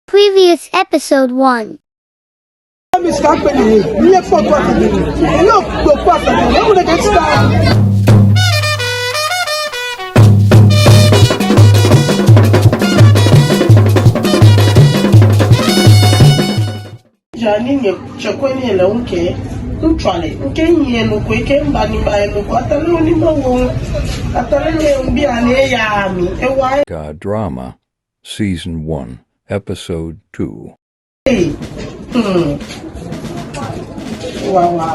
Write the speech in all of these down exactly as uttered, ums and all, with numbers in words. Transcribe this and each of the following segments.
Previous episode one. Jani nyɛ tsɛkwɛ ni lɛ ŋkɛ ŋtsɔle ŋkɛ nyɛ nɔ ko ekɛ mba ni mba nɔ ko atale ni mba wo atale ni mbi ani ya mi ewa. Ga Drama, Season one, Episode two. Ee. Hmm. Wa wa.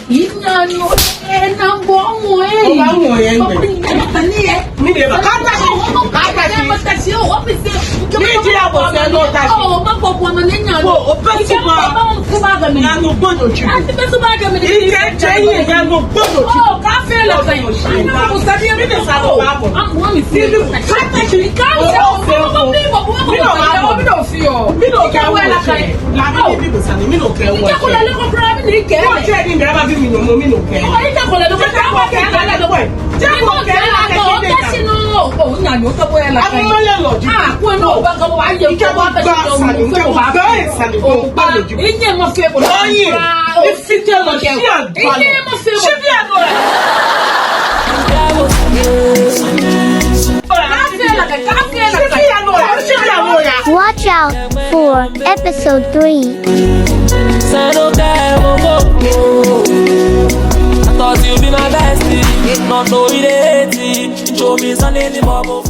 Ina no, eh, na bo mo, eh. O ba mo, eh. Papa, ni, ni, eh. Mi de ba. Kata shi. Kata shi. Kata shi, o, office. Mi di abo se no ta shi. O, ma bo bo na ne nya. O, o pe su ba. Ba mo su ba ga mi. Na no gbonyo chi. A ti pe su ba ga mi. Ike che yi ga no gbonyo chi. O, ka fe la ka yi. Ko sa bi mi de sa lo ba mo. Am wa mi si. Kata shi. Ka fe o. Mi no ma mo. Mi no kɛ wɔ la ka yi. La mi ni bi sani, mi no kɛ wɔ. Ike ko la le ko kura mi ni kɛ. Ko che ni mi aba bi mi no mo, mi no kɛ. Ike ko la le ko kura mi ni kɛ la le ko. Ike ko kɛ la ko kɛ si no. O nya ni o to ko la ka yi. Amale lo ji. Ah, ko no ba ko wa ye ko ba ka si no. Ko ba ka sani ko ba lo ji. Inye ma fe ko. Oyin. Ifite lo ji. Inye ma fe ko. Shi bi ano. Watch out for episode three. I thought you be my bestie. Not know you dey hate it. Show me something in the bubble.